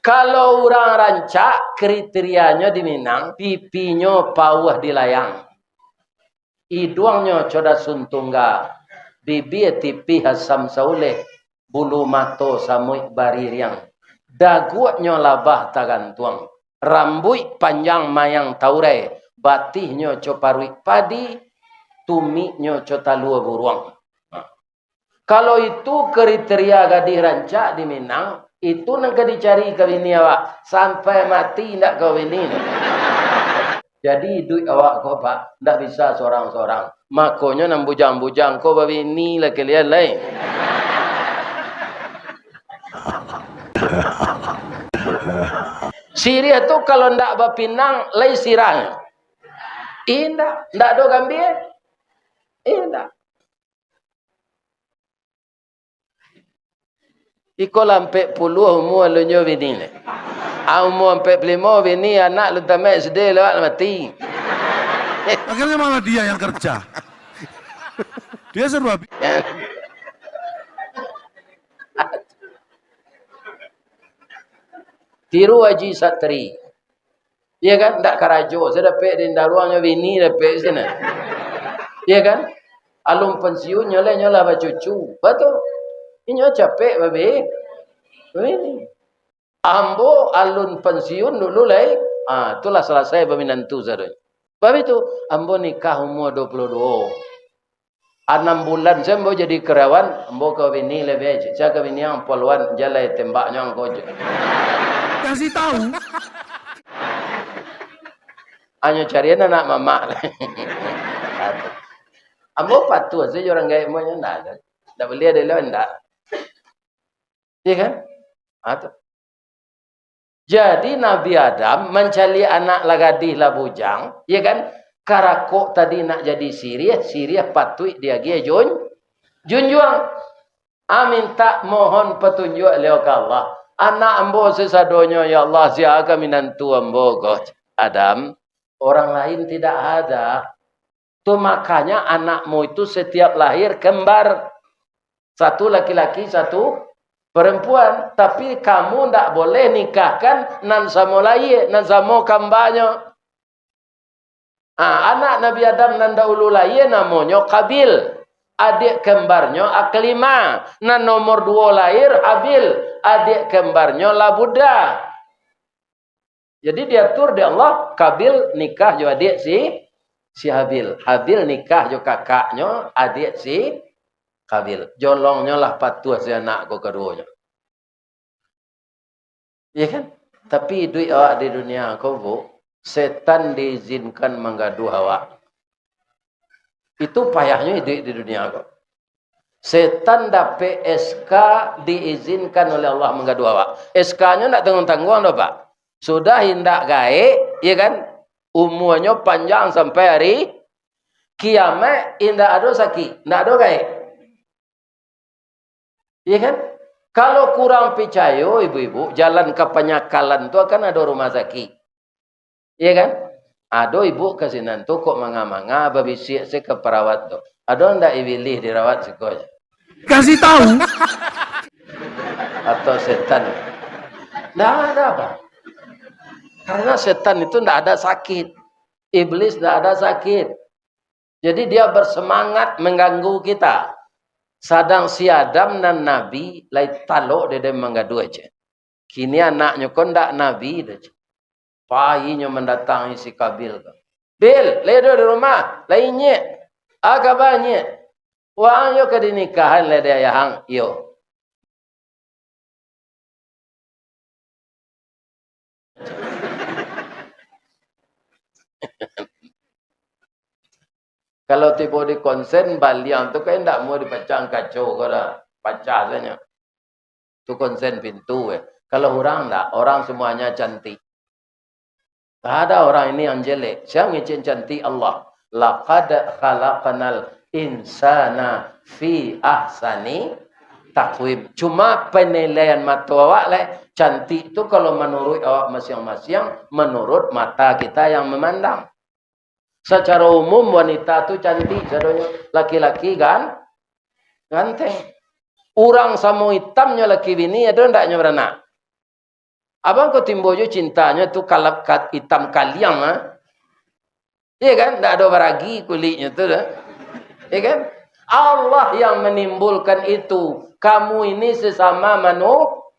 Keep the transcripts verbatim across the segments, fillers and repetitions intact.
Kalau urang rancak, kriterianyo di Minang, pipinyo pauah di layang. Iduangnyo codas suntungga, bibia tipih asam sauleh, bulu mato samuik baririang, daguaknyo labah tagantuang, rambuik panjang mayang taurai, batihnyo co paruik padi, tumiknyo co talua buruang. Kalau itu kriteria gadih rancak di Minang, itu nan ka dicari ka bini awak, sampai mati indak ka babini. Jadi iduik awak ko, Pak, indak bisa sorang-sorang. Makonyo nan bujang-bujang ko babini lah kalian lai. Siriah tu kalau ndak bapinang, lai sirah. Indak, ndak ado gambia. Indak. Iko lah ampek puluah umua alun nyo bini lai. Ah, umua ampek puluah limo bini, anak alun tamat S D lewat lah mati. Akhirnya malah dia yang kerja. Dia suruh habis. Tiru Haji Satri. Iya kan? Ndak karajo, sadapek di daruangnyo bini dapek sinan. Iya kan? Alun pensiun, nyo lah, nyo lah bacucu. Batua. Inyo capek babi-, babini. Ambo alun pensiun dulu lai. Ah, tu lah salasai baminantu sadonyo. Bab itu, ambo nikah umua dua puluh dua. Anam bulan sajo ambo jadi karyawan, ambo ka bini lai, sia ka bini ang, poluan, jalai tembaknyo angko je. Kasih tahu. Anyo carian anak mamak. Ambo patuah sajo urang gaek ambo nyo, ndak ado. Ndak buliah dek lo, ndak. Iya kan? Ah, tu. Jadi, Nabi Adam mancaliak anak lah gadih, lah bujang, ya kan? Karakok tadi nak jadi siriah, siriah patuik diagiah jun-, junjuang. Ah, mintak mohon patunjuak liau ka Allah. Anak ambo sasadonyo, ya Allah, sia ka minantu ambo ko? Adam, orang lain tidak ada. Tu makanya anakmu itu setiap lahir kembar. Satu laki-laki, satu perempuan. Tapi kamu ndak boleh nikahkan nan samo lahia, nan samo kambanyo. Ah, anak Nabi Adam nan dahulu lahia namonyo Qabil. Adiak kembarnyo Aklimah. Nan nomor duo lahir Habil. Adiak kembarnyo lah Buddha. Jadi diatur dek Allah, Qabil nikah jo adiak si, si Habil. Habil nikah jo kakaknyo, adiak si Qabil. Jolongnyo lah patuah si anak ko kaduonyo. Iya kan? Tapi iduik awak di dunia ko, Bu, setan diizinkan manggaduah awak. Itu payahnyo iduik di dunia ko. Setan dapek S K diizinkan oleh Allah manggaduah awak. S K-nyo ndak tangguang-tangguang doh, Pak. Sudah indak gaek, ya kan? Umuanyo panjang sampai hari kiamaik, indak ado sakik, ndak ado gaek. Iya kan? Kalau kurang picayo, ibu-ibu, jalan ka panyakalan tu kan ado rumah sakik. Iya kan? Ado ibu ka sinan tu kok manga-manga, babisiak se ka parawat tu. Ado ndak ibilih dirawat siko? Kasih tahu. Atau setan? Ndak ada, Pak. Karena setan itu ndak ada sakit. Iblis ndak ada sakit. Jadi, dia bersemangat mengganggu kita. Sadang si Adam nan nabi lai talok dek den manggaduah je. Kini anaknyo ko ndak nabi doh je. Pai inyo mandatangi si Qabil ko. "Bil, lai ado di rumah? Lai nyiak? A kaba nyiak? Waang yo ka dinikahan lai dek ayahang?" "Iyo." Kalau tibo di konsen, baliang tu kan indak mau dipacang kaco ko doh. Pacah sajo. Tu konsen pintu, eh. Kalau urang ndak, orang semuanya cantik. Tak ada orang ini yang jelek. Siapa yang cantik? Allah. "Laqad khalaqnal insana fi ahsani taqwim." Cuma penilaian mato awak lai, cantik tu kalau menurut awak masing-masing, menurut mata kita yang memandang. Secara umum, wanita tu cantik sadonyo. Laki-laki gan-, ganteng. Urang samo itamnyo laki bini, ado ndaknyo baranak? Abang ko timbul jo cintanyo tu kalap kat-, itam kaliang, ah. Iya kan? Ndak ado baragi kuliknyo tu dah. Iya kan? Allah yang menimbulkan itu. Kamu ini sesama manu-,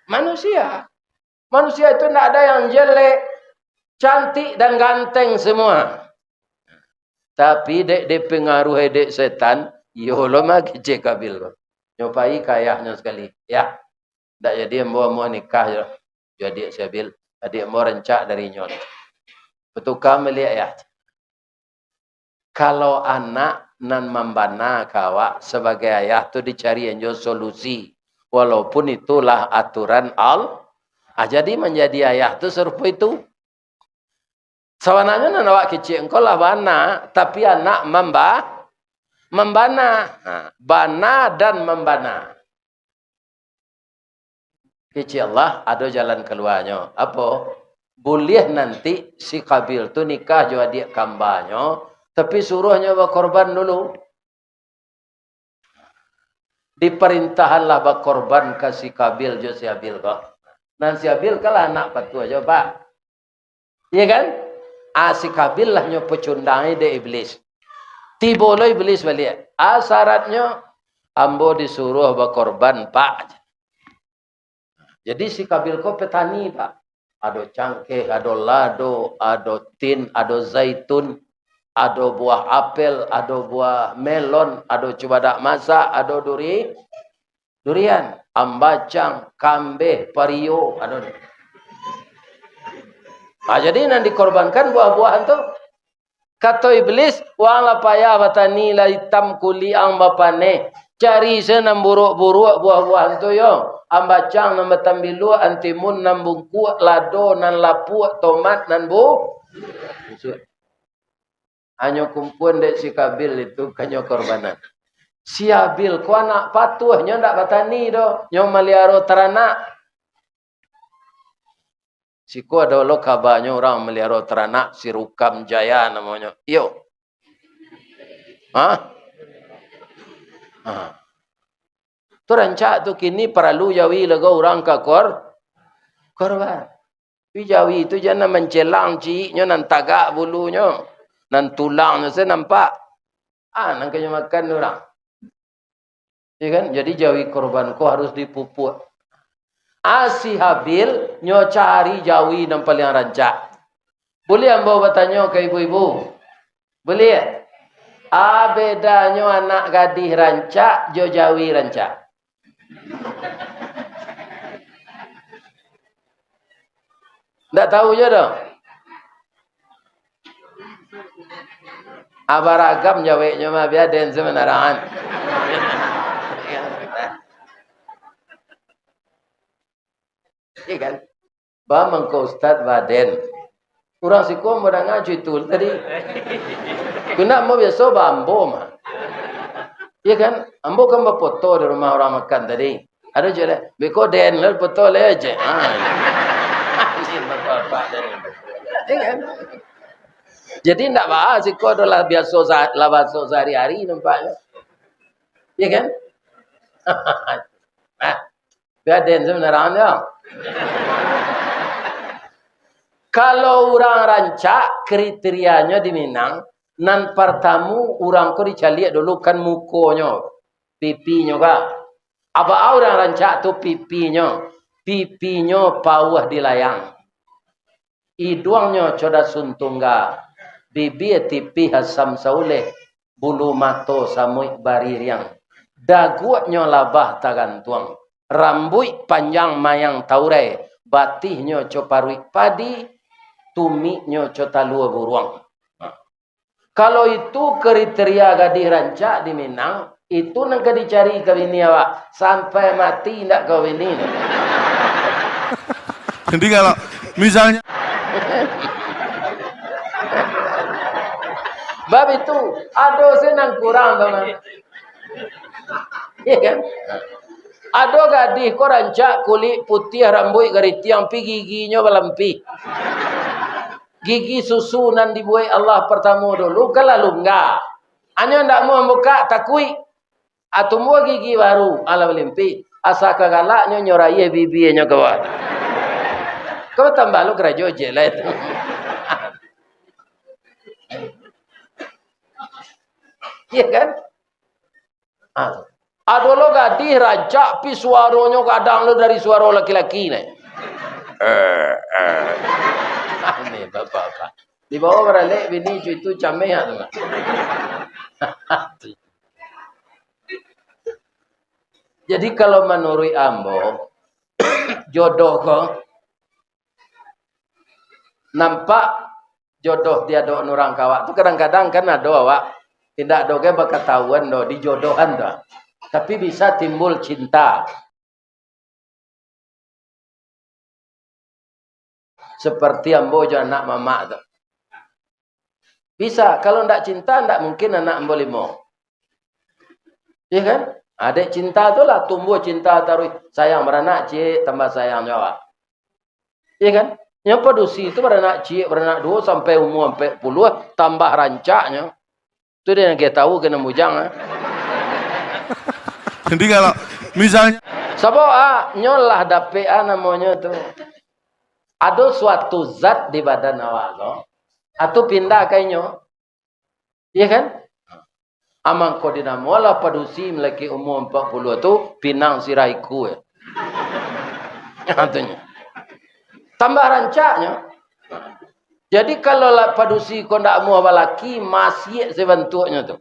manusia. Manusia itu ndak ada yang jelek, cantik dan ganteng semua. Tapi dek dipengaruhi dek setan, iyo lo mah kecek Kabil ko. Nyo pai ka ayahnyo sakali. Yah, ndak jadi ambo amuah nikah jo, jo adiak si Abil. Adiak ambo rancak dari inyo. Batuka baliak, yah. Kalau anak nan mambana ka awak sabagai ayah tu dicarian jo solusi, walaupun itulah aturan Al-, ah, jadi manjadi ayah tu sarupo itu. Sabananyo nan awak kecek ko lah bana, tapi anak mamba-, mambana. Ha, bana dan mambana. Kecek Allah, ado jalan kaluanyo. Apo? Buliah nanti si Kabil tu nikah jo adiak kambanyo, tapi suruahnyo bakorban dulu. Diparintahanlah bakorban ka si Kabil jo si Abil ko. Nan si Abil kan lah anak patuah jo, Pak. Iya kan? Ah, si Kabil lah nyo pacundangi dek Iblis. Tibo lo Iblis baliak. Ah, syaratnyo, ambo disuruah bakorban, Pak. Jadi si Kabil ko petani, Pak. Ado cangkeh, ado lado, ado tin, ado zaitun, ado buah apel, ado buah melon, ado cubadak masak, ado duri-, durian, ambacang, kambeh, pario, ado ni. Ah, jadi nan dikorbankan buah-buahan tu. Kato Iblis, "Waang lah payah batani, lah itam kulik ang bapaneh. Cari se nan buruak-buruak buah-buahan tu yo. Ambacang nan batambiluak, antimun nan bungkuak, lado nan lapuak, tomat nan bu-, busuak." Hanyo kumpuan dek si Kabil itu kanyo korbanan. Si Abil ko anak patuah, nyo ndak batani doh, nyo maliaro taranak. Siko ado lo kabanyo urang maliaro taranak, si Rukam Jaya namonyo. Iyo. Hah? Ha. Tu rancak tu kini paralu jawi lago urang ka kor-, korban. Tapi jawi tu jan nan mancelang ciiknyo, nan tagak bulunyo, nan tulangnyo se nampak. Ah, nan kanyo makan urang. Ya kan? Jadi jawi korban ko harus dipupuak. Ah, si Habil nyo cari jawi nan paliang rancak. Buliah ambo batanyo ka ibu-ibu? Buliah. Ah, bedanyo anak gadih rancak jo jawi rancak. Ndak tahu juo doh. Ah, baragam jaweknyo mah, bia den se manarang. Iya kan? Ba mangko ustaz ba den. Urang siko ambo danga cuitu tadi. Kena ambo biaso ba ambo mah. Iya kan? Ambo kan bafoto di rumah urang makan tadi. Ado je lah. Beko den lah foto lah je. Ha. Iya kan? Jadi ndak ba siko ado lah biaso sa-, lah baso sahari-hari nampaknyo. Iya kan? Nah, bia den se manarang tu. Kalau urang rancak, kriterianyo di Minang, nan partamu urang ko dicaliak dulu kan mukonyo, pipinyo ka. Apo urang rancak tu pipinyo? Pipinyo pauah di layang. Iduangnyo codas suntungga, bibia tipih asam sauleh, bulu mato samuik baririang, daguaknyo labah tagantuang, rambuik panjang mayang taurai, batihnyo co paruik padi, tumiknyo co talua buruang. Kalau itu kriteria gadih rancak di Minang, itu nan ka dicari ka bini awak. Sampai mati indak ka bini. Jadi kalau misalnya Bab itu, ado se nan kurang, teman. Iya kan? Ado gadih ko rancak, kulik putiah, rambuik garitiang, pi giginyo balampih. Gigi susu nan dibuek Allah partamo dulu, kan lah lungga. Anyo ndak mau mambukak, takuik. Ah, tumbuah gigi baru, alah balimpih. Asa ka galaknyo, nyo raiah bibianyo ka bawah. Kau tambah lo karajo ciek lai tu. Iya kan? Ah. Ado lo gadih rancak, pi suaronyo gadang lo dari suaro laki-laki nai. Eh, eh. Aneh, bapak-bapak. Dibawa baralek bini cuitu cameh tu, Pak. Jadi, kalau manuruik ambo, jodoh ko, nampak jodoh di adok urang ka awak tu, kadang-kadang kan ado awak, indak ado gai bakatahuan doh, dijodohan tu. Tapi bisa timbul cinta. Seperti ambo jo anak mamak tu. Bisa, kalau ndak cinta, ndak mungkin anak ambo limo. Iya kan? Adek cinta tu lah tumbuah cinta taruih. Sayang baranak ciek, tambah sayang jo awak. Iya kan? Nyo padusi tu baranak ciek, baranak duo sampai umua ampek puluah, tambah rancaknyo. Tu dia nan kito tahu kena bujang, ah. Jadi kalau misalnya Sabab, ah, nyo lah dapek, ah, namonyo tu. Ado suatu zat di badan awak tu, ah, tu pindah ka inyo. Iya kan? Amang ko dinamo lah padusi malaki umua ampek puluah tu, pinang sirah iku, eh. Katonyo. Tambah rancaknyo. Jadi, kalau lah padusi ko ndak amuah balaki, masiak se bantuaknyo tu.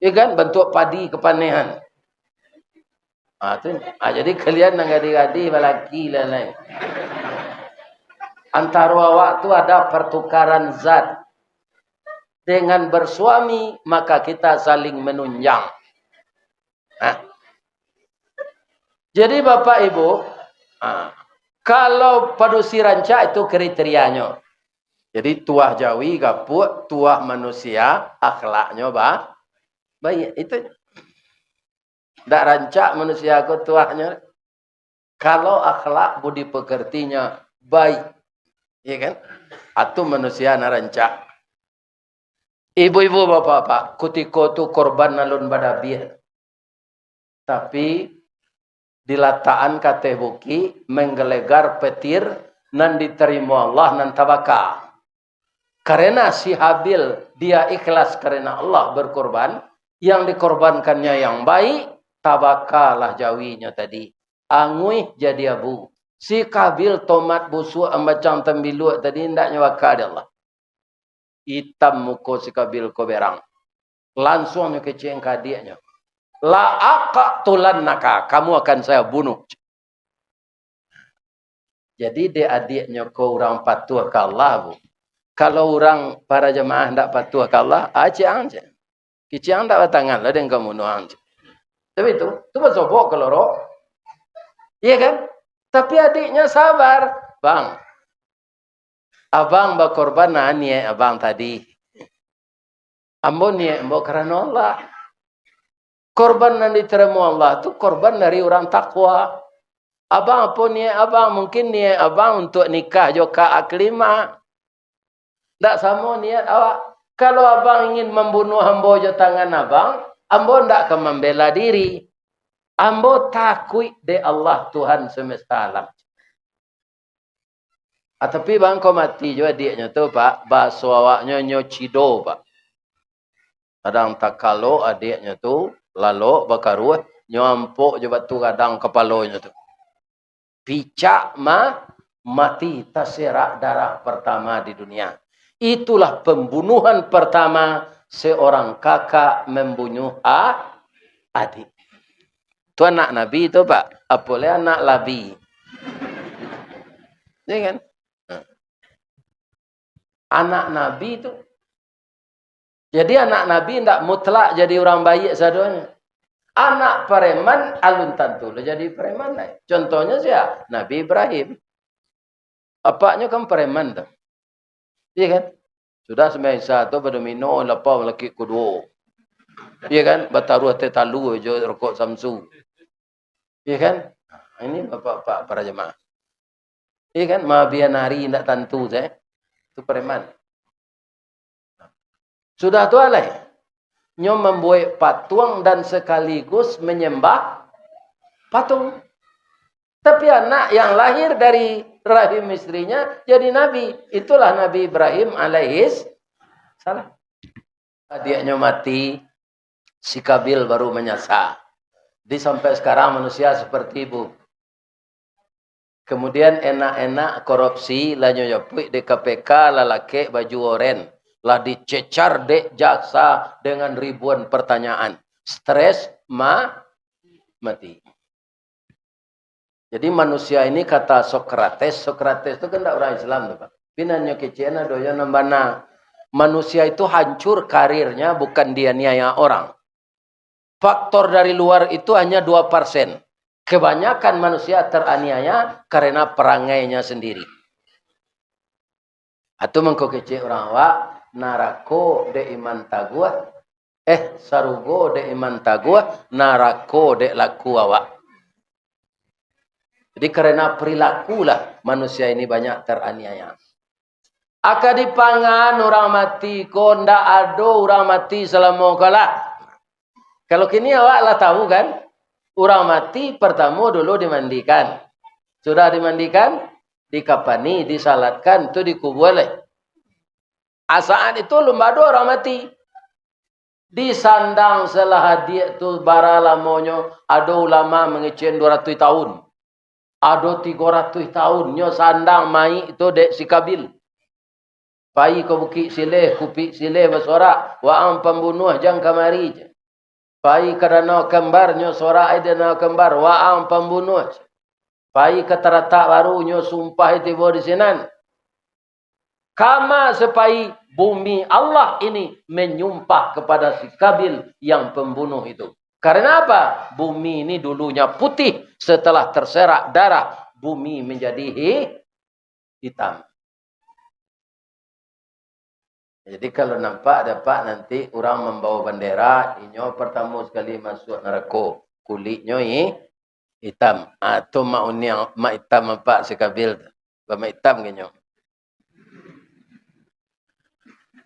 Iya kan? Bantuak padi kapanehan. Ah, tu. Ah, jadi kalian nan gadih-gadih balaki lah, lai. Antaro awak tu ada pertukaran zat. Dengan bersuami, maka kita saling menunjang. Nah. Jadi, Bapak Ibu, ah, kalau padusi rancak itu kriterianyo. Jadi, tuah jawi gapuak, tuah manusia akhlaknyo ba-, baik. Itu. Ndak rancak manusia ko tuahnyo. Kalau akhlak budi pekertinya baik, iya kan? Atu manusia nan rancak. Ibu-ibu, bapak-bapak, kutiko tu korban alun badabiah. Tapi, dilatakan ka ateh bukik, menggelegar petir, nan ditarimo Allah, nan tabaka. Karena si Habil, dia ikhlas karena Allah berkorban, yang dikorbankannya yang baik, tabakalah jawinyo tadi. Anguih jadi abu. Si Kabil tomat busuak ambacang tambiluak tadi, indaknyo baka dek Allah. Itam muko si Kabil ko berang. Lansuang nyo kecek ka adiaknyo. "La aqtulannaka, kamu akan saya bunuh." Jadi, dek adiaknyo ko urang patuah ka Allah, Bu. Kalau urang para jamaah ndak patuah ka Allah, ah, ciek ang, ciek. Kicik ang ndak batangan lah dengan kamu nuang, ciek. Tapi tu, tu basobok kalau roh. Iya kan? Tapi adiknya sabar. "Bang, abang bakorban, nah, niaik abang tadi. Ambo niaik ambo karano Allah." Korban nan ditarimo Allah tu korban dari urang takwa. Abang, apo niaik abang? Mungkin niaik abang untuak nikah jo Kak Aklimah. Ndak samo niaik awak. Kalau abang ingin mambunuah ambo jo tangan abang, ambo ndak ka mambela diri. Ambo takuik dek Allah, Tuhan semesta alam. Ah, tapi bang, ko mati jo adiaknyo tu, Pak. Bahaso awaknyo, nyo cido, Pak. Kadang takalok adiaknyo tu, lalok bakaruah, nyo ampok jo batu gadang kapalonyo tu. Picak ma-, mati, taserak darah pertama di dunia. Itulah pembunuhan pertama seorang kakak membunuh a-, adik. Tu anak Nabi tu, Pak. Apo lai anak Labi. Ya kan? Anak Nabi tu. Jadi, anak Nabi ndak mutlak jadi urang baiak sadonyo. Anak pareman alun tantu lo jadi pareman lai. Contohnyo sia? Nabi Ibrahim. Bapaknyo kan pareman tu. Iya kan? Sudah sumbayang Isya tu, badomino lapau laki kuduo. Iya kan? Bataruah teh talu jo rokok Samsu. Iya kan? Ini bapak-bapak para jemaah. Iya kan? Mabian hari indak tantu, eh. Itu preman. Sudah tu alai. Nyo mambuek patuang dan sekaligus menyembah patung. Tapi anak yang lahir dari rahim istrinya jadi nabi. Itulah Nabi Ibrahim alaihis salam. Adiaknyo mati, si Kabil baru manyasa. Jadi sampai sekarang manusia seperti itu. Kemudian enak-enak korupsi, lah nyo japuik di K P K, lah lakek baju oren, lah dicecar dek jaksa dengan ribuan pertanyaan. Stres ma-, mati. Jadi manusia ini kata Socrates, Socrates tu kan ndak urang Islam tu, Pak. Tapi nan nyo kecek, nan ado nyo nan bana. Manusia itu hancur karirnya bukan dianiaya orang. Faktor dari luar itu hanya dua persen. Kebanyakan manusia teraniaya karena perangainya sendiri. Atu mangko kecek urang awak, narako dek iman taguah, eh, sarugo dek iman taguah, narako dek laku awak. Jadi, karena perilakulah manusia ini banyak teraniaya. Aka dipangan urang mati ko, ndak ado urang mati salamo ko lah. Kalau kini awak lah tahu kan, urang mati partamo dulu dimandikan. Sudah dimandikan, dikapani, disalatkan, tu dikubua lai. A, saat itu alun ado urang mati. Disandang salah adiak tu bara lamonyo, ado ulama mangecek dua ratuih tahun. Ado tigo ratuih tahun nyo sandang mayik tu dek si Kabil. Pai ka Bukik Sileh, Kupik Sileh basorak, "Waang pambunuah, jan kamari," jar. Pai ka Danau Kembar, nyo sorak di Danau Kembar, "Waang pambunuah," jar. Pai ka Taratak Baru, nyo sumpah tibo di sinan. Kama sepai bumi Allah ini menyumpah kepada si Kabil yang pembunuh itu. Karena apa? Bumi ini dulunya putih, setelah terserak darah, bumi menjadi hi-, hitam. Jadi, kalau nampak dek Apak nanti urang mambawa bandera, inyo partamo sakali masuak narako, kuliknyo i-, itam. Ah, tu mak uniang, mak itam Apak si Kabil tu. Ba mak itam ka inyo.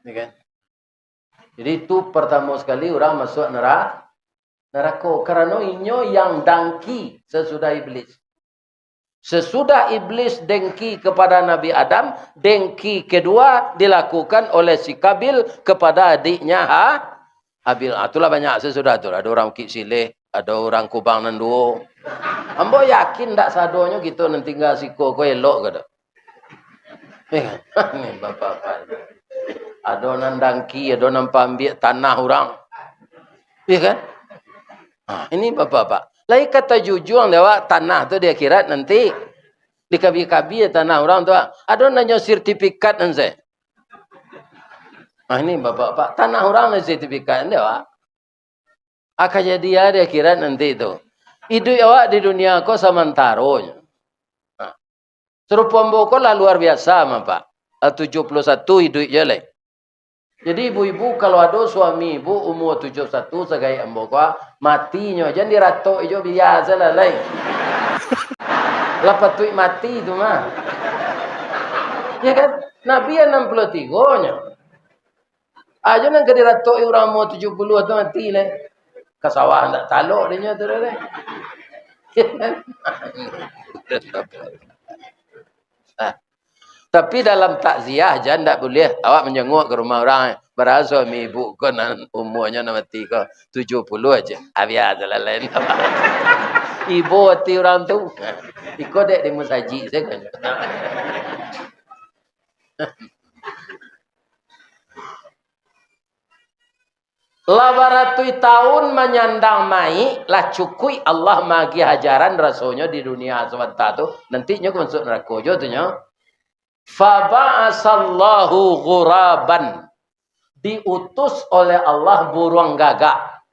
Ya kan? Jadi, itu partamo sakali urang masuak nera-, narako. Karano inyo yang dangki sasudah Iblis. Sasudah Iblis dengki kepada Nabi Adam, dengki kedua dilakukan oleh si Kabil kepada adiknya Ha-, Habil. Ah, itulah banyak sasudah tu. Ado urang Bukik Sileh, ado urang Kubang nan duo. Ambo yakin ndak sadonyo kito nan tingga siko ko elok ka do. Eh, ni bapak-bapak. Ado nan dangki, ado nan paambiak tanah urang. Iya kan? Ah, ini bapak-bapak. Lai ka tajujuang dek awak tanah tu di akhirat nanti. Dikabi-kabi tanah urang tu. Ado nan nyo sertifikat nan se. Ah, ini bapak-bapak. Tanah urang nan sertifikat dek awak. Akan jadi di akhirat nanti tu. Iduik awak di dunia ko samantaro nyo. Nah, sarupo ambo ko lah luar biasa, Bapak. Lah tujuah puluah satu iduik jo lai. Jadi, ibu-ibu, kalau ado suami ibu umua tujuah puluah satu sagaek ambo ko, mati nyo, jan diratok jo, biaso lah lai. Lah patuik mati tu mah. Ya kan? Nabi anam puluah tigo nyo. Ajo nan ka diratok urang umua tujuah puluah tu mati lai. Ka sawah ndak talok dinyo tu lai. Nah, tapi dalam takziah jan ndak buliah awak manjenguk ka rumah urang. Baraso mi ibu ko nan umuanyo nan mati ko tujuah puluah ajo. Abiah ajo lah lain. Ibo ati urang tu. Iko dek di musajik sajo. Lah baratuih taun manyandang mayik, lah cukuik Allah maagiah ajaran rasonyo di dunia sabanta tu, nanti nyo ka masuak narako jo tu nyo. Faba'asallahu ghuraban, diutus oleh Allah buruang gagak.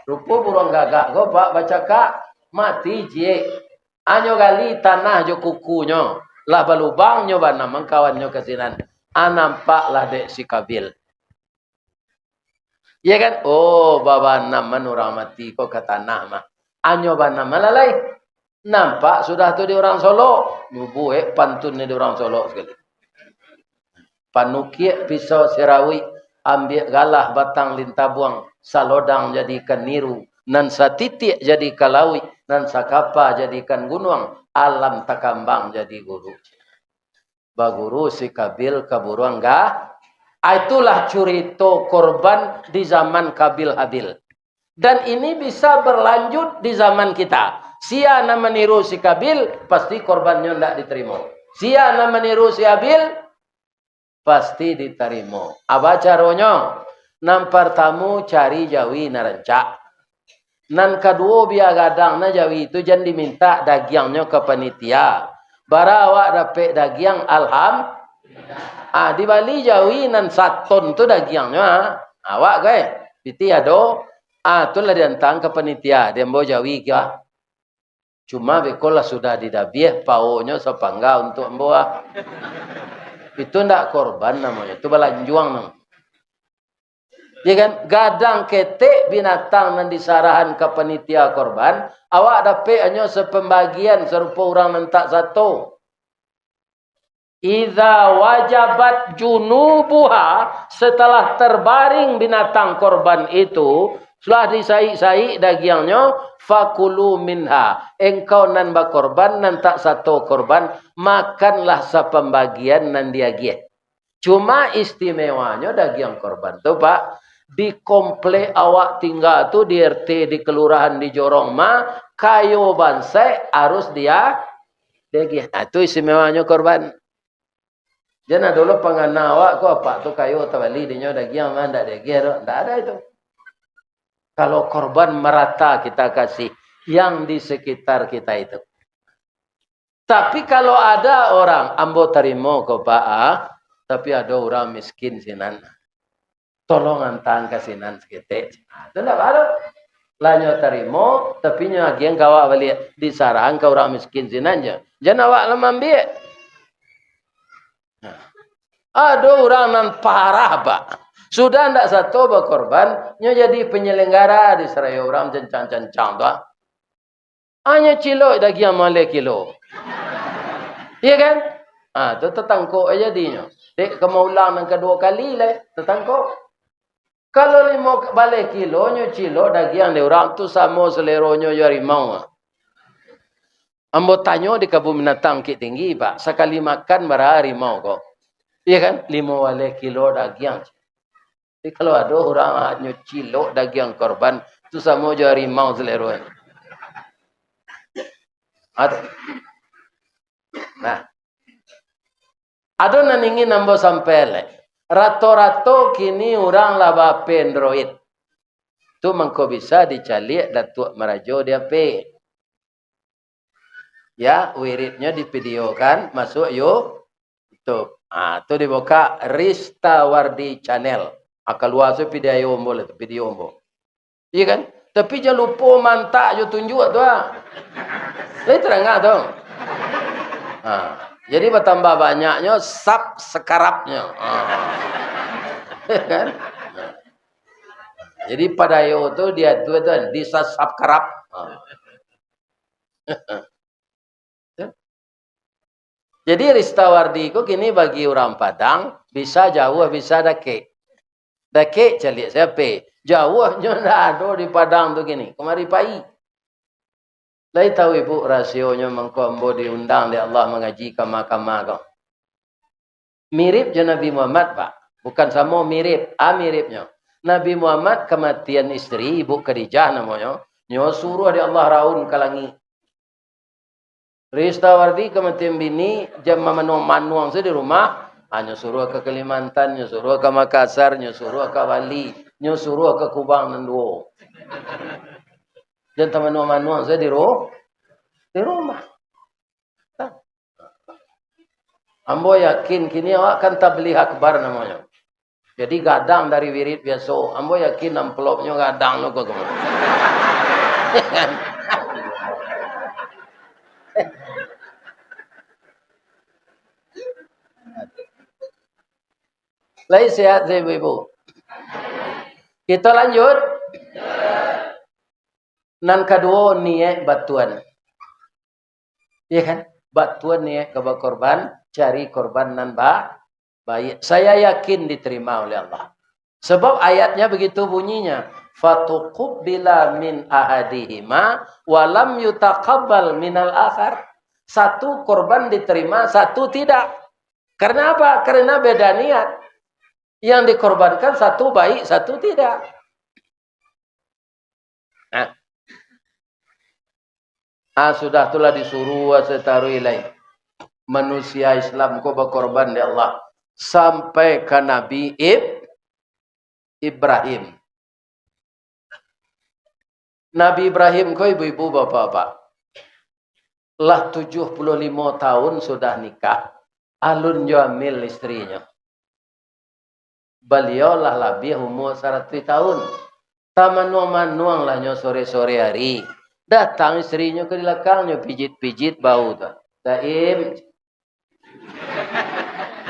Rupo buruang gagak ko, Pak, bacakak, mati ciek. Anyo gali tanah jo kukunyo, lah balubang nyo banam, mangkawannyo ka sinan. Ah, nampaklah dek si Kabil. Iya kan? Oh, babanam man urang mati ko ka tanah mah. Anyo banam malalai. Nampak sudah tu di urang Solok. Nubuek pantun ni di urang Solok sakali. Panukiak pisau sirawik, ambiak galah batang lintabuang, salodang jadikan niru, Nan satitiak jadi ka lauik, nan sakapa jadikan gunuang, alam takambang jadi guru. Baguru si Kabil ka buruang ga-, ah, itulah curito korban di zaman Kabil Habil. Dan ini bisa berlanjut di zaman kita. Sia nan maniru si Kabil, pasti korbannyo ndak ditarimo. Sia nan maniru si Habil, pasti ditarimo. Apa caronyo? Nan partamu, cari jawi nan rancak. Nan kaduo, bia gadang na jawi tu, jan dimintak dagiangnyo ka panitia. Bara awak dapek dagiang, alham-, ah, dibali jawi nan saton tu dagiangnyo, ah. Awak gai, pitih ado, ah, tu lah diantaan ka panitia, diambo jawi kah. Cuma beko lah sudah didabiah, paonyo sapangga untuak ambo, ah. Itu ndak korban namonyo, itu balanjuang namonyo. Ya kan? Gadang ketek binatang nan disarahan ka panitia korban, awak dapek hanyo sapambagian sarupo urang nan tak sato. Idza wajabat junubuha, setelah terbaring binatang korban itu, sudah disaik-saik dagiangnyo, fakulu minha, engkau nan bakorban, nan tak sato korban, makanlah sapambagian nan diagiah. Cuma istimewanyo dagiang korban tu, Pak, di komplek awak tingga tu, di R T, di kelurahan, di jorong ma, kayo bansaik harus dia, diagiah. Nah, tu istimewanyo korban. Jan ado lo pangana awak ko, apak tu kayo tabali dinyo dagiang, mah ndak diagiah doh. Ndak ada itu. Kalau korban merata kita kasih yang di sekitar kita itu. Tapi kalau ada orang, "Ambo tarimo ko, Pak, ah, tapi ado urang miskin sinan. Tolong antaan ka sinan saketek." Ah, tu ndak baa. Lah nyo tarimo, tapi nyo agiahan ka awak baliak, disarahan ka urang miskin sinan jo. Jan awak lah maambiak. Nah. Ado urang nan parah, Pak. Sudah ndak sato bakorban, nyo jadi penyelenggara di sarayo urang cancang-cancang tu, ah. Hanyo cilok dagiang maleh kilo. Iya kan? Ah, tu tatangkok aja dinyo. Dek ka maulang nan kaduo kali lai, tatangkok. Kalau limo baleh kilo nyo cilok dagiang dek urang tu samo saleronyo jo harimau. Ambo tanyo di kabun binatang Bukittinggi, Pak, sakali makan bara harimau ko. Iya kan? Limo baleh kilo dagiang. Tapi kalau ado urang hanyo cilok dagiang korban, tu samo jo harimau saleronyo. Ad-, nah. Ado nan ingin ambo sampaian lai. Rato-rato kini urang lah ba-H P Android. Tu mangko bisa dicaliak Datuak Marajo di H P. Ya, wiridnyo divideokan, masuak YouTube. Ah, tu dibuka Rista Wardi Channel. Ah, kalua se video ambo lah tu, video ambo. Iya kan? Tapi jan lupo mantak jo tunjuak tu, ah. Lai tarangah tu. Ah, jadi batambah banyaknyo subscribe-nyo. Ah. Kan? Jadi padayo tu dia tu, tu di-subscribe. Ah. Jadi Rista Wardi ko kini bagi urang Padang, bisa jauah, bisa dakek. Dakek caliak se H P. Jauahnyo ndak ado di Padang tu kini. Kamari pai. Lai tahu ibu rasionyo mangko ambo diundang dek Allah mangaji kama-kama ko? Mirip jo Nabi Muhammad, Pak. Bukan samo mirip, a miripnyo. Nabi Muhammad kamatian isteri, Ibu Khadijah namonyo, nyo suruah dek Allah raun ka langik. Rista Wardi kamatian bini, jan mamanuang-manuang se di rumah, a, nyo suruah ka Kalimantan, nyo suruah ka Makassar, nyo suruah ka Bali, nyo suruah ka Kubang nan duo. Jan tamanuang-manuang se di ru-, di rumah. Nah. Ambo yakin kini awak kan tabligh akbar namonyo. Jadi gadang dari wirid biaso. Ambo yakin amplopnyo gadang lo ko. Lai sehat se ibu-ibu? Kito lanjut. Nan kaduo, niaik batuan. Iya kan? Batuan niaik ka bakorban, cari korban nan ba-, baiak. Saya yakin diterima oleh Allah. Sebab ayatnya begitu bunyinya, Fatuqubbila min ahadihima wa lam yutaqabbal minal akhar. Satu korban diterima, satu tidak. Karena apa? Karena beda niat. Yang dikorbankan satu baik, satu tidak. Nah. Ah, sudah tu lah disuruh ase taruih lai. Manusia Islam ko bakorban dek Allah. Sampai ka Nabi Ib-, Ibrahim. Nabi Ibrahim ko, ibu-ibu, bapak-bapak, lah tujuh puluh limo tahun sudah nikah, alun jo amil istrinyo. Baliau lah labiah umua saratuih tahun. Tamanuang-manuang lah nyo sore-sore ari. Datang istrinyo ka di balakang, nyo pijit-pijit bahu tu. "Daim,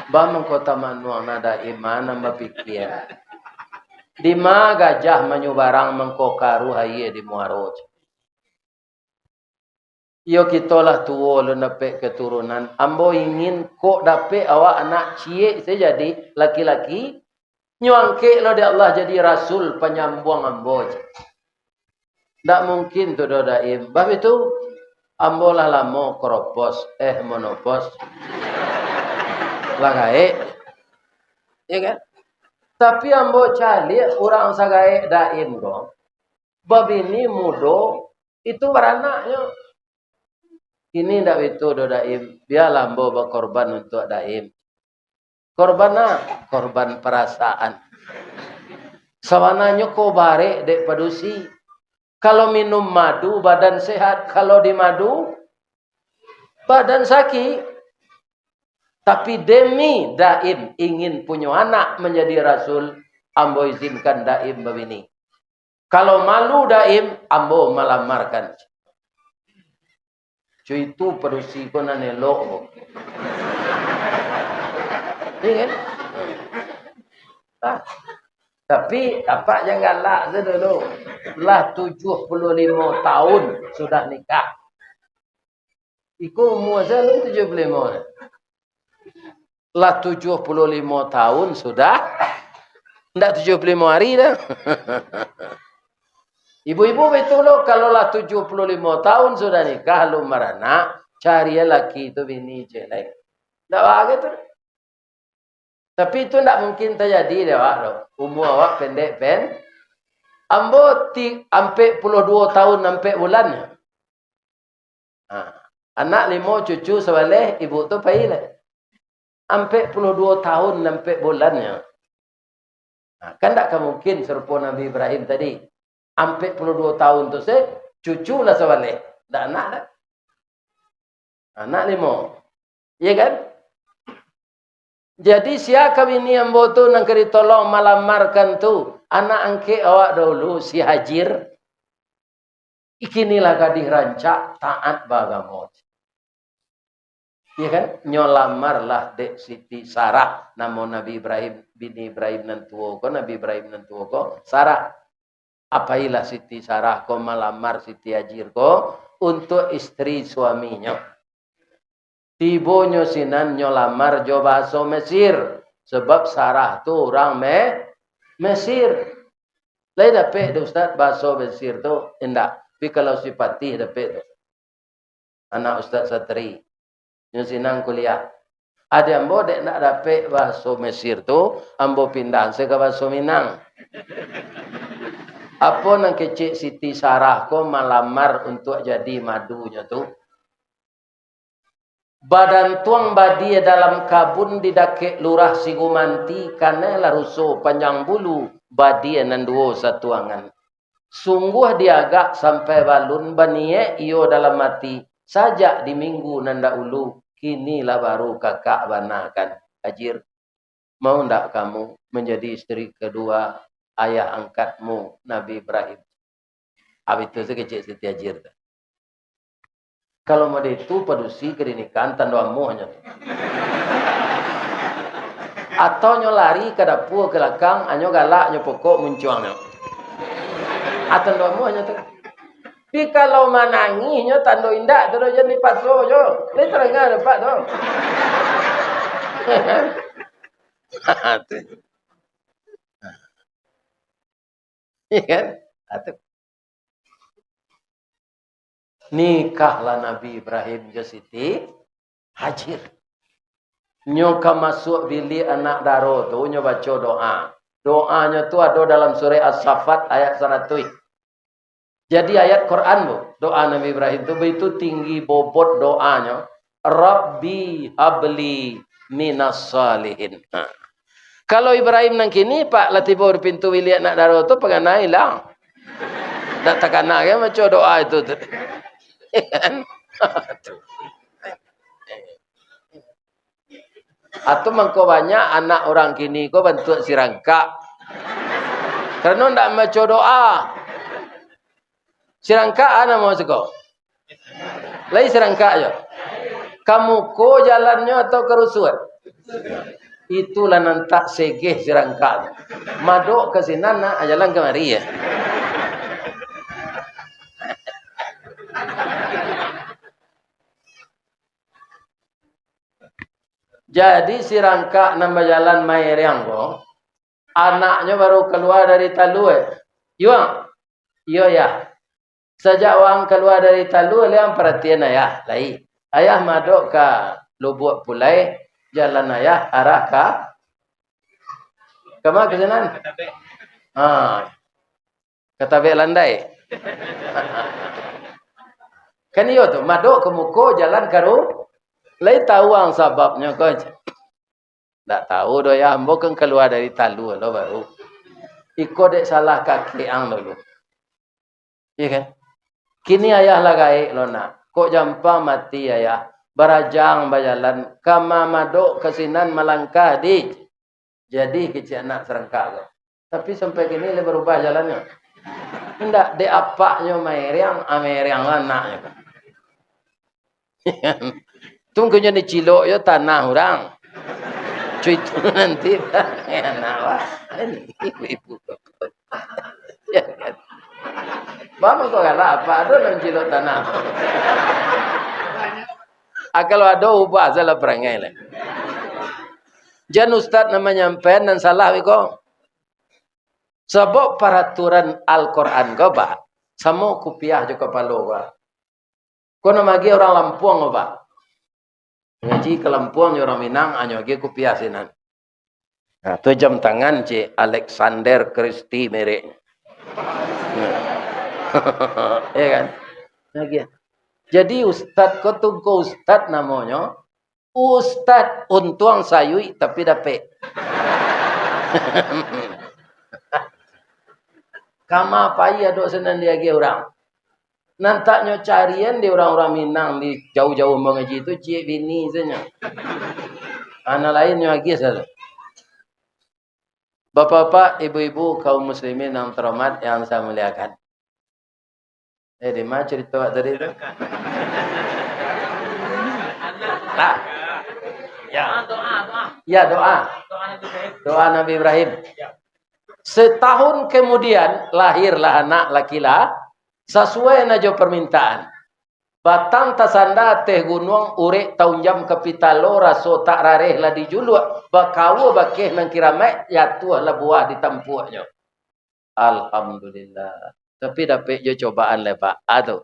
ba mangko tamanuang na, Daim, ma nan bapikia? Dima gajah manyubarang mangko karuah aia di muaro?" "Iyo, kito lah tuo, alun dapek katurunan. Ambo ingin kok dapek awak anak ciek se jadi laki-laki, nyo angkek lo dek Allah jadi rasul panyambuang ambo." "Ndak mungkin tu doh, Daim." "Bah bitu, ambo lah lamo kropos, eh, monopos. Lah gaek." Ya kan? "Tapi ambo caliak urang sagaek Daim ko, babini mudo, itu baranaknyo." "Kini ndak bitu doh, Daim. Bialah ambo bakorban untuak Daim." "Korban a?" "Korban parasaan." Sabananyo ko barek dek padusi. Kalau minum madu, badan sehat. Kalau dimadu, badan sakik. "Tapi demi Daim ingin punyo anak manjadi rasul, ambo izinkan Daim babini. Kalau malu Daim, ambo malamarkan." Cuy, itu padusi ko nan elok ko. Iya kan? Ah, tapi apak jan galak tu dulu. Lah tujuh puluh limo tahun sudah nikah. Iko umua se alun tujuh puluh limo. Lah tujuh puluh limo tahun sudah. Ndak tujuh puluh limo hari dah. Ibu-ibu, baitulah, kalau lah tujuh puluh limo tahun sudah nikah, alun baranak, cari laki tu bini ciek lain. Ndak bagai tu. Tapi itu ndak mungkin tajadi dek awak tu. Umua awak pendek pen-, ambo ti-, ampek puluah duo tahun ampek bulan. Ha, anak limo, cucu sabaleh, ibu tu pai lah. Ampek puluah duo tahun ampek bulannyo. Ha, kan ndak ka mungkin sarupo Nabi Ibrahim tadi. Ampek puluah duo tahun tu se, cucu lah sabaleh. Ndak anak dah. Anak limo. Iya kan? Jadi, sia ka bini ambo tu nan ka ditolong malamarkan tu, anak angkek awak dahulu, si Hajir. Kini lah gadih rancak, taat baagamo. Iya kan? Nyo lamarlah dek Siti Sarah, namo Nabi Ibrahim, bini Ibrahim nan tuo ko, Nabi Ibrahim nan tuo ko, Sarah. Apailah Siti Sarah ko malamar Siti Hajir ko untuak istri suaminyo. Tibonyo sinan nyo lamar jo bahaso Mesir, sabab Sarah tu urang Me-, Mesir. Lai dapek dek Ustaz bahaso Mesir tu? Indak. Tapi kalau si Patih dapek tu. Anak Ustaz Satri. Nyo sinan kuliah. Ade ambo dek ndak dapek bahaso Mesir tu, ambo pindah se ka bahaso Minang. Apo nan kecek Siti Sarah ko malamar untuak jadi madunyo tu? Badantuang badia dalam kabun di dakek Lurah Sigumanti, kanai lah ruso panjang bulu, badia nan duo satuangan. Sungguah diagak sampai balun baniek iyo dalam ati, sajak di minggu nan dahulu, kini lah baru kakak banakan. Hajir, mau ndak kamu menjadi istri kedua ayah angkatmu, Nabi Ibrahim? Abih tu se kecek Siti Hajir tu. Kalau mode itu, padusi ka dinikahan tando amuahnyo tu. Atau nyo lari ka dapua ka lakang, anyo galak nyo pokok muncuangnyo. Ah, tando amuahnyo tu. Tapi kalau manangihnyo tando indak tu, jan dipaso jo. Lai tarang dapek tu. Tu. Iya kan? Atu. Nikahlah Nabi Ibrahim jo Siti Hajir. Nyo ka masuak biliak anak daro tu, nyo baco doa. Doanyo tu ado dalam surah As-Saffat ayat saratuih. Jadi ayat Quran tu, doa Nabi Ibrahim tu baitu tinggi bobot doanyo, "Rabbi habli minas salihin." Ha. Kalau Ibrahim nan kini, Pak, lah tibo di pintu biliak anak daro tu, pangana ilang. Dak takana kan baco doa itu tu. Kan? Atau mangko banyak anak urang kini ko bantuak sirangkak. Karano ndak maco doa. Sirangkak a namo siko? Lai sirangkak jo. Ka muko jalannyo atau ka rusuah? Itulah nan tak segeh sirangkak. Madok ka sinan, nak jalan kamari ya. Jadi, sirangkak nan bajalan mairiang ko, anaknyo baru kalua dari talua. Iyo, ang? Iyo, Yah. Sajak waang kalua dari talua, lai ang paratian Ayah, lai. Ayah madok ka Lubuak Pulai, jalan Ayah arah ka, ka ma ka sinan? Ha. Ka tabek landai. Kan iyo tu, madok ka muko jalan karu, lai tau ang sababnyo ko. Ndak tau doh, Yah, ambo kan kalua dari talua lo baru. Iko dek salah kakek ang dulu. Iya kan? Kini Ayah lah gaek lo, Nak. Kok jampang mati, Ayah? Barajang bajalan, ka ma madok ka sinan malangkah di. Jadi kecek anak sirangkak ko. Tapi sampai kini lai barubah jalannyo. Indak, dek apaknyo mairiang, a mairiang anaknyo ko. Tunggunyo dicilok yo tanah urang. Cuy tu nanti anak wah. Ibu-ibu. Ya kan? Bang, kok galak, apak ado nan cilok tanah? Ah, kalau ado, ubah salah parangai lah. Jan ustaz nan manyampaian nan salah, beko. Sabab paraturan Al-Quran ko, Pak, samo kupiah jo kapalo, Pak. Ko nan magiah urang Lampuang ko, Pak. Ngaji ka Lampuang jo urang Minang, anyo agiah kupiah sinan. Nah, tu jam tangan cik Alexander Christie mereknyo. Iya kan? Agiah. Jadi ustad ko tungko ustad namonyo, Ustad Untuang Sayuik tapi dapek. Kama pai ado sinan diagiah urang. Nan tak nyo carian di urang-urang Minang di jauah-jauah mangaji tu, ciek bini sajo. Anak lain nyo agiah sajo. Bapak-bapak, ibu-ibu, kaum muslimin yang terhormat, yang saya muliakan. Eh, di mana cerita awak tadi tu? Tak. Ya. Ya, doa. Doa Nabi Ibrahim. Setahun kemudian, lahirlah anak laki lah, sasuai na jo permintaan. Batang tasanda ateh gunuang, urek taunjam ka pitalo, raso tak rareh lah dijuluak, bakaua bakeh nan kiramaik, jatuahlah buah di tampuaknyo. Alhamdulillah. Tapi dapek jo cobaan lai, Pak. Ah, tu.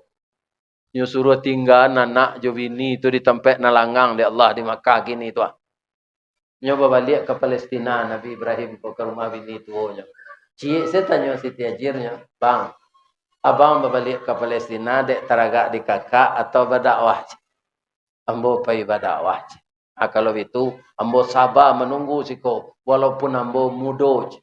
Nyo suruah tinggaan anak jo bini tu di tampek nan langang dek Allah di Makkah kini tu, ah. Nyo babaliak ka Palestina, Nabi Ibrahim ko ka rumah bini tuonyo. Ciek se tanyo Siti Hajirnyo, "Bang, abang babaliak ka Palestina dek taragak di kakak atau badakwah?" "Ambo pai badakwah." Ah, kalau bitu, ambo saba manunggu siko, walaupun ambo mudo.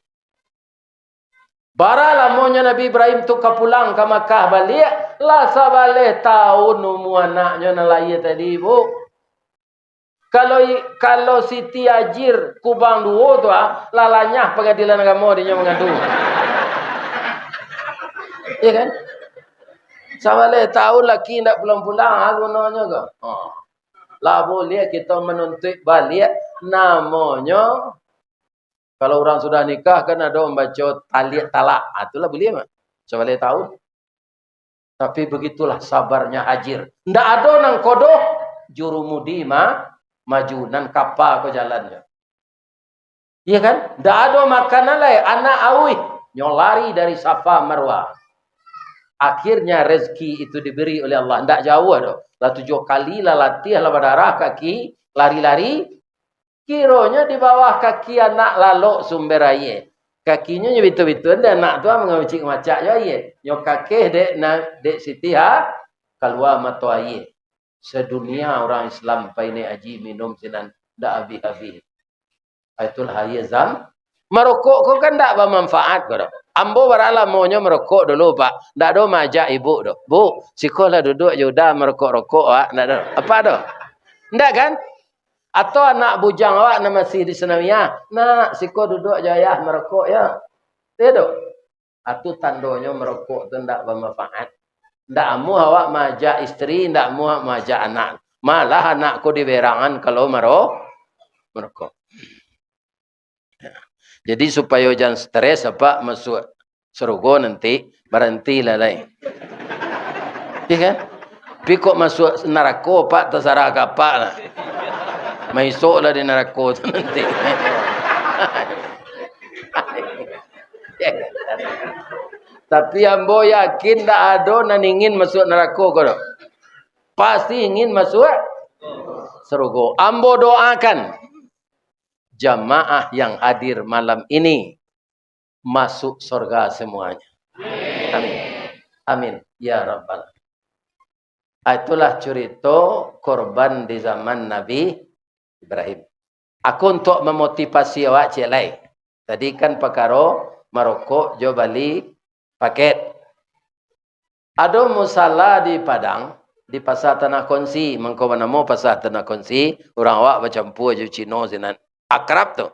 Bara lamonyo Nabi Ibrahim tu ka pulang ka Makkah baliak, lah sabaleh taun umua anaknyo nan lahia tadi, Bu. Kalau i-, kalau Siti Hajir kubang duo tu, ah, lah lanyah Pangadilan Agamo dinyo mangadu. Iya kan? Sabaleh taun laki indak pulang-pulang, ah, gunonyo ko. Oh. Lah buliah kito manuntuik baliak, namonyo, kalau urang sudah nikah kan ado mambaco taliak talak. Ah, itulah buliah mah. Sabaleh taun. Tapi begitulah sabarnya Hajir. Ndak ado nan kodoh, jurumudi ma-, maju, nan kapa ko jalannyo. Iya kan? Ndak ado makanan lai, anak auih. Nyo lari dari Safa Marwah. Akhirnya rezeki itu diberi oleh Allah. Ndak jauh doh. Lah tujuah kali lah latiah, lah badarah kaki, lari-lari. Kironyo di bawah kaki anak lalok sumber aia. Kakinyo nyo bitu-bitu, dek anak tu mangecek-ngecek jo aia. Nyo kakeh dek na-, dek Siti Ha-, kalua mato aia. Sadunia urang Islam pai naiak haji minum sinan, ndak abih-abih. Ah, itulah aia Zam-, marokok ko kan ndak bamanfaat ko doh. Ambo bara lamonyo marokok dulu, Pak. Ndak ado maajak ibu doh. "Bu, siko lah duduak jo uda marokok-rokok, Wak." Ndak ado. Apa doh? Ndak kan? Atau anak bujang awak nan masih di Sanawiyah, "Nak, siko duduak jo ayah marokok, yo." Iyo doh. Atu tandonyo marokok tu ndak bamanfaat. Ndak amuah awak maajak isteri, ndak amuah maajak anak. Malah anak ko diberangan kalau maro-, marokok. Jadi, supayo jan stres, Apak masuak sarugo nanti, barantilah lai. Iyo kan? Tapi kok masuak narako, Pak, tasarah ka Apak lah. Maisok lah di narako tu nanti. Tapi ambo yakin ndak ado nan ingin masuak narako ko doh. Pasti ingin masuak sarugo. Ambo doakan jamaah yang hadir malam ini masuk surga semuanya. Amin. Amin. Ya Rabbal. Ah, itulah curito korban di zaman Nabi Ibrahim. Aku untuak mamotivasi awak ciek lai. Tadi kan pakaro marokok jo bali paket. Ado musala di Padang, di Pasa Tanah Kunsi, mangko banamo Pasa Tanah Kunsi, urang awak bacampua jo Cino sinan. Akrab tu.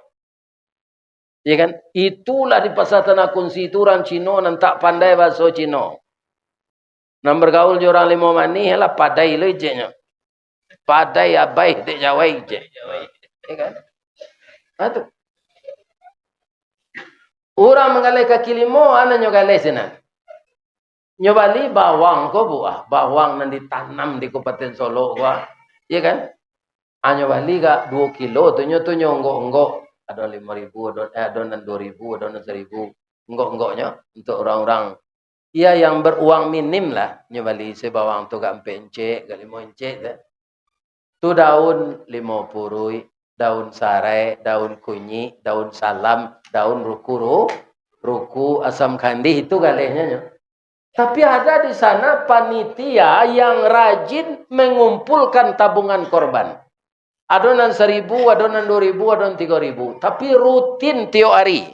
Iyo kan? Itulah di Pasa Tanah Kunsi tu urang Cino nan tak pandai bahaso Cino. Nan bagaul jo urang Limau Manih lah padai lo ijeknyo. Padai abaih dek jawai ijek. Iyo kan? Nah, tu. Urang manggaleh kaki limo, a nan nyo galeh sinan. Nyo bali bawang ko, Bu, ah, bawang nan ditanam di Kabupaten Solok ko, ah. Iyo kan? Ah, nyo bali ka duo kilo tu, nyo tu nyo onggok-onggok. Ado limo ribu, ado, eh, ado nan duo ribu, ado nan saribu. Onggok-onggoknyo untuak urang-urang, iyo, yang beruang minim lah, nyo bali se bawang tu ka ampek incek, ka limo incek tu. Tu daun limo puruik, daun sarai, daun kunyik, daun salam, daun ruku ru-, ruku, asam kandih, itu galehnyo nyo. Tapi ada di sana panitia yang rajin mengumpulkan tabungan korban. Ado nan saribu, ado nan duo ribu, ado nan tigo ribu. Tapi rutin tiok ari.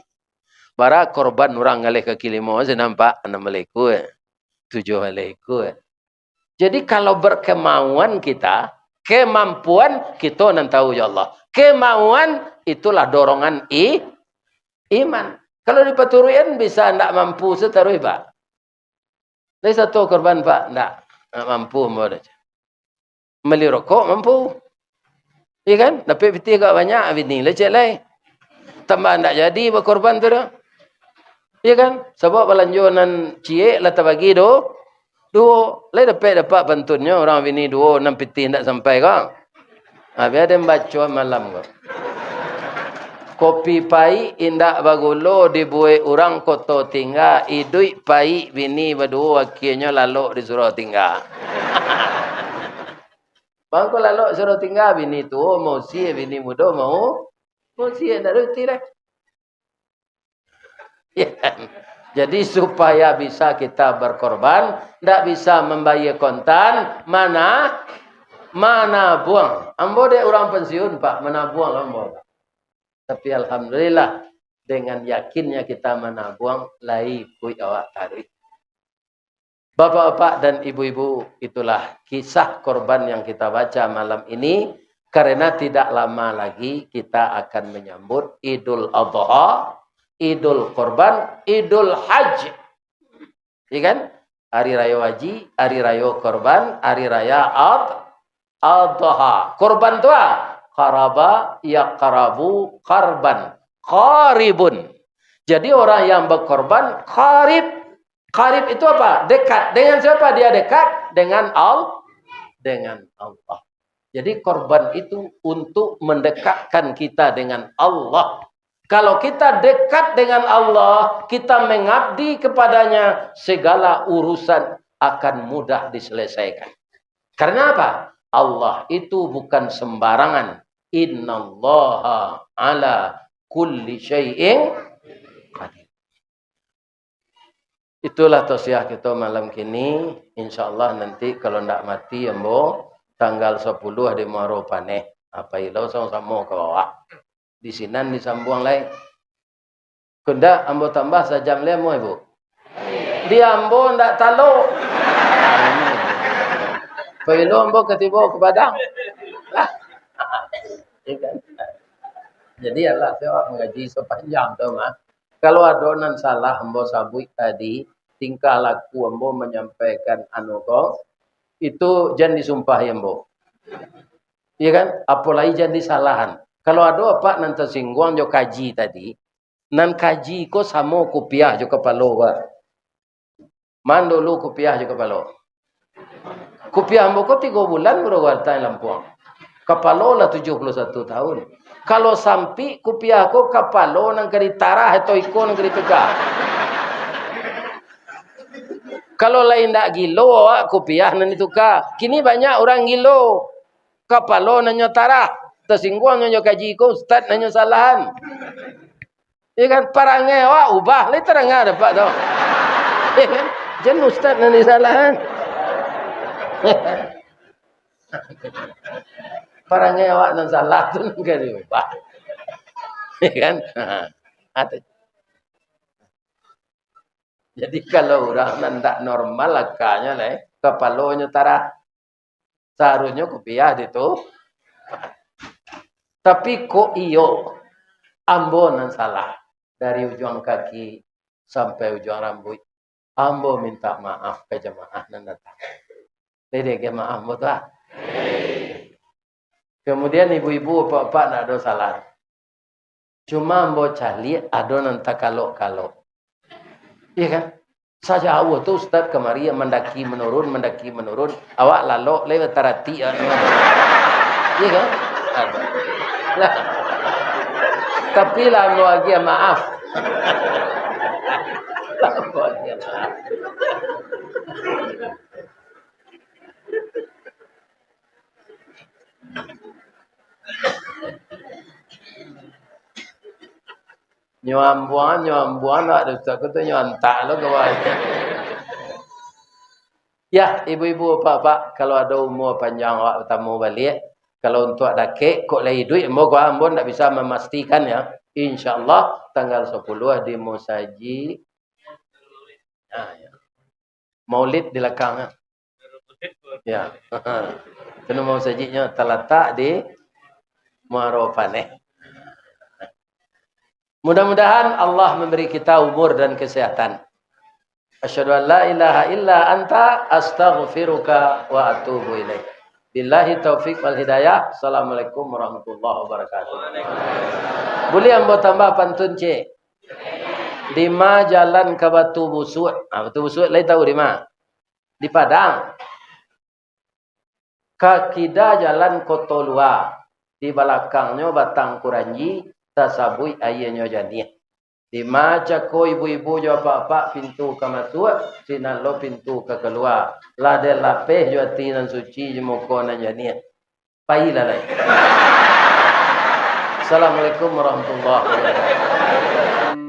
Bara korban urang galeh kaki limo, se nampak, anam baleh ikua, tujuah baleh ikua. Jadi, kalau berkemauan kita, kemampuan kito nan tahu, ya Allah. Kemauan itulah dorongan i-, iman. Kalau dipaturuikan bisa ndak mampu sataruih, Pak. Lai sato korban, Pak, ndak, ndak mampu, ambo dah. Mali rokok mampu. Iya kan? Dapek pitih agak banyak, bini lecek lai. Tambah ndak jadi bakorban tu doh. Iya kan? Sabab balanjo nan ciek lah tabagi do-, duo. Lai dapek dapat pantunnyo, urang bini duo, nan pitih ndak sampai ko. Ha, bia den baco malam ko. Kopi paik indak bagulo dibuek urang Koto Tingga, iduik paik bini baduo, akienyo lalok di surau tingga. Bang ko lalok surau tingga, bini tuo mausia, bini mudo mau mausia, ndak ruti doh. Ya kan? Jadi, supaya bisa kita berkorban, ndak bisa mambayia kontan, mana-, manabuang. Ambo dek urang pensiun, Pak, manabuang ambo, Pak. Tapi, alhamdulillah, dengan yakinnya kita manabuang, lai ikuik awak taruih. Bapak-bapak dan ibu-ibu, itulah kisah korban yang kita baca malam ini, karena tidak lama lagi kita akan menyambut Idul Adha, Idul Korban, Idul Haj. Iya kan? Hari Rayo Haji, Hari Rayo Korban, Hari Raya Ad-, Adha. Korban tu ah, qaraba, yaqrabu, qarban, qaribun. Jadi, orang yang berkorban qarib. Qarib itu apa? Dekat. Dengan siapa dia dekat? Dengan Al-, dengan Allah. Jadi, korban itu untuk mendekatkan kita dengan Allah. Kalau kita dekat dengan Allah, kita mengabdi kepada-Nya, segala urusan akan mudah diselesaikan. Karena apa? Allah itu bukan sembarangan. Innallaha ala kulli syai'in qadir. Itulah tausiah kito malam kini. Insya Allah nanti kalau ndak mati ambo, tanggal sapuluah di Muaro Paneh. Apo ilo samo-samo ka bawah. Di sinan disambuang lai. Kok ndak, ambo tambah sajam lai amuah, Ibu? Di ambo ndak talok. Apo ilo ambo ka tibo ka Padang. Lah. Iya kan? Jadi, alah, awak mangaji sapanjang tu mah. Kalau ado nan salah ambo sabuik tadi, tingkah laku ambo manyampaikan anu ko, itu jan disumpahi ambo. Iya kan? Apolai jan disalahan. Kalau ado apak nan tasingguang jo kaji tadi, nan kaji ko samo kupiah jo kapalo ko. Man dulu kupiah jo kapalo? Kupiah ambo ko tigo bulan baru batang lampuang. Kapalo lah tujuah puluah satu tahun. Kalau sampik kupiah ko, kapalo nan ka ditarah atau iko nan ka dituka? Kalau lai ndak gilo awak, kupiah nan dituka. Kini banyak urang gilo. Kapalo nan nyo tarah. Tasingguang nyo jo kaji ko, ustaz nan nyo salahan. Iya kan? Parangai awak ubah, lai tarang dapek tu. Iya kan? Jan ustaz nan disalahan. Parangai awak nan salah tu nan ka diubah. Iya kan? Ha. Jadi, kalau urang nan ndak normal akanyo lai, kapalonyo tarah. Saharusnyo kupiah di tu. Tapi kok iyo, ambo nan salah. Dari ujuang kaki sampai ujuang rambuik. Ambo minta maaf ka jamaah nan datang. Jadi, maaf ambo tu, ah. Kemudian ibu-ibu, bapak-bapak ndak ado salah. Cuma ambo caliak ado nan takalok-kalok. Iya kan? Sajauah tu ustaz kamari mandaki manurun, mandaki manurun. Awak lalok lai bataratik awak. Iya kan? Ado. Lah. Tapi lah ambo agiah maaf. Lah ambo agiah maaf. Nyo ambuangan, nyo ambuangan, wak dosa ko tu nyo antak lo ka bawah. Ya, ibu-ibu, bapak-bapak, kalau ado umua panjang awak batamu baliak, kalau untuak dakek, kok lai iduik, ambo ko ambo ndak bisa mamastikan ya. Insya Allah, tanggal sapuluah di Musajik. Nah, ya. Maulid di lakang, ya. Ya. Kena musajiknyo talatak di Muaro Paneh. Mudah-mudahan Allah memberi kita umur dan kesehatan. Asyhadu an la ilaha illa anta, astaghfiruka wa atubu ilaik. Billahi taufik wal hidayah. Assalamualaikum warahmatullahi wabarakatuh. Buliah ambo tambah pantun, cek? Di ma jalan ka Batu Busuak? Ah, Batu Busuak lai tahu di ma? Di Padang. Ka kida jalan Koto Lua, di balakangnyo Batang Kuranji, tasabuik aianyo janiah. Di ma cako ibu-ibu jo apak-apak pintu ka masuak, sinan lo pintu ka kalua. Lah den lapeh jo ati nan suci, jo muko nan janiah. Pailah lai. Assalamualaikum warahmatullahi wabarakatuh.